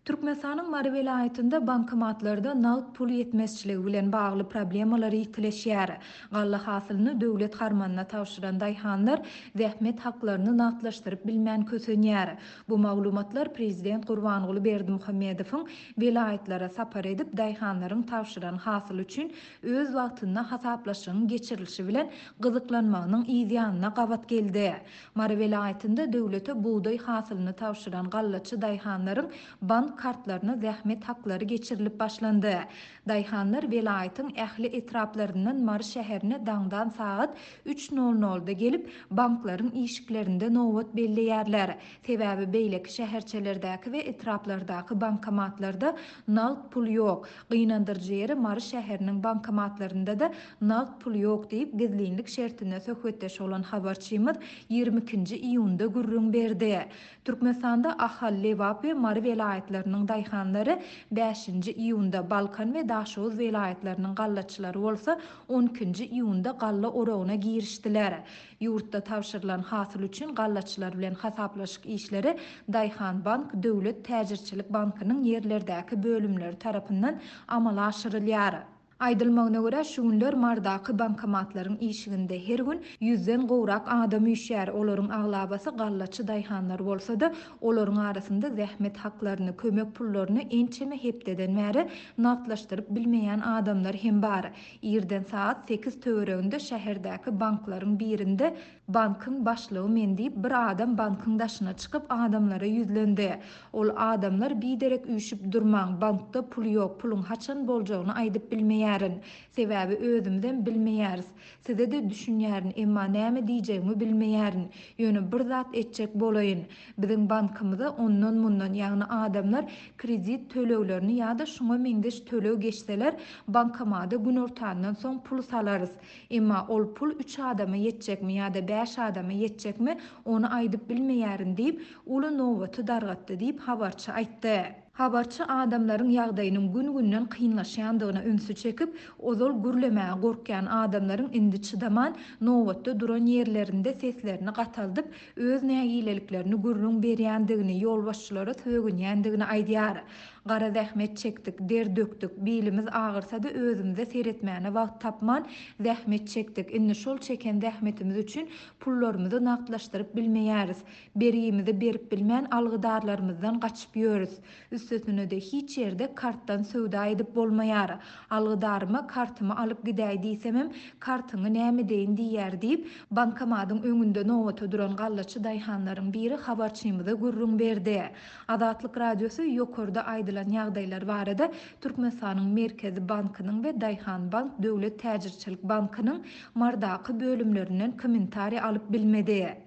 Türkmenistanyň Mary welaýatynda bankomatlarda nagt pul ýetmezçiligi bilen bagly problemalar ýitileşýär. Galla hasylyny döwlet harmanyna tabşyran daýhanlar zähmet haklaryny nagtlaşdyryp bilmän kösenýär. Bu maglumatlar prezident Gurbanguly Berdimuhamedowyň welaýatlara sapar edip, daýhanlaryň tabşyran hasyly üçin öz wagtynda hasaplaşygyň geçirilişi bilen gyzyklanmagynyň yzýanyna gabat geldi. Mary welaýatynda döwlete bugdaý hasylyny tabşyran gallaçy daýhanlaryň bank kartlaryna zähmet haklary geçirilip başlandy. Daýhanlar welaýatyň ähli etraplaryndan Mary şäherine daňdan sagat üç nol nolda gelip, banklaryň işiklerinde nobat belleýärler. Sebäbi beýleki şäherçelerdäki we etraplardaky bankomatlarda nagt pul ýok. Gynandyryjy ýeri Mary şäheriniň bankomatlarynda-da nagt pul ýok diýip, gizlinlik şertinde söhbetdeş bolan habarçymyz 22-nji iýunda gürrüň berdi. Türkmenistanda Ahal, Lebap we Mary welaýatlarynyň daýhanlary bäşinji iýunda, Balkan we Daşoguz welaýatlarynyň gallaçylary bolsa on ikinji iýunda galla oragyna girişdiler. Ýurtda tabşyrylan hasyl üçin gallaçylar bilen hasaplaşyk işleri Daýhanbank döwlet täjirçilik bankynyň ýerlerdäki bölümleri tarapyndan amala aşyrylýar. Aýdylmagyna görä, şu günler Marydaky bankomatlaryň işiginde her gün ýüzden gowrak adam üýşýär. Olaryň aglabasy gallaçy daýhanlar bolsa-da, olaryň arasynda zähmet haklaryny, kömek pullaryny ençeme hepdeden bäri nagtlaşdyryp bilmeýän adamlar hem bar. Irden sagat sekiz töwereginde şäherdäki banklaryň birinde bankyň başlygy men diýip bir adam bankyň daşyna çykyp adamlara ýüzlendi. Ol adamlar biderek üýşüp durmaň, bankda pul ýok, puluň haçan boljagyny aýdyp bilmeýärin. Sebäbi özümizem bilmeýäris. Size-de düşünýärin, emma näme diýjegimi bilmeýärin. Ýöne bir zat etjek bolaýyn. Biziň bankymyza ondan-mundan, ýagny adamlar kredit töleglerini ýa-da şuňa meňzeş töleg geçseler, bankomada günortandan soň pul salarys. Emma ol pul üç adama ýetjekmi ýa-da bäş adama ýetjekmi, ony aýdyp bilmeýärin diýip, uly nobaty dargatdy diýip, habarçy aýtdy. Habarçy adamlaryň ýagdaýynyň gün-günden kynlaşýandygyna ünsi çekip, ozal gürlemäge gorkýan adamlaryň indi çydaman, nobatda duran ýerlerinde seslerini gataldyp, öz nägileliklerini gürrüň berýändigini, ýolbaşçylara sögünýändigini aýdýar. Gara zähmet çekdik, der dökdük, bilimiz agyrsa-da özümize seretmäne wagt tapman, zähmet çekdik, indi şol çeken zähmetimiz üçin pullarymyzy nagtlaşdyryp bilmeýäris. Bergimizi berip bilmän algydarlarymyzdan gaçyp ýörüs. Üstesine-de hiç ýerde kartdan söwda edip bolmaýar. Algydaryma kartymy alyp gidäý diýsemem, kartyňy nämedeýin diýýär diýip, bankomadyň öňünde nobata duran gallaçy daýhanlaryň biri habarçymyza gürrüň berdi. Azatlyk Radiosy ýokarda aýdylan ýagdaýlar barada Türkmenistanyň Merkezi bankynyň we Daýhanbank döwlet täjirçilik bankynyň Marydaky bölümlerinden kommentariý alyp bilmedi.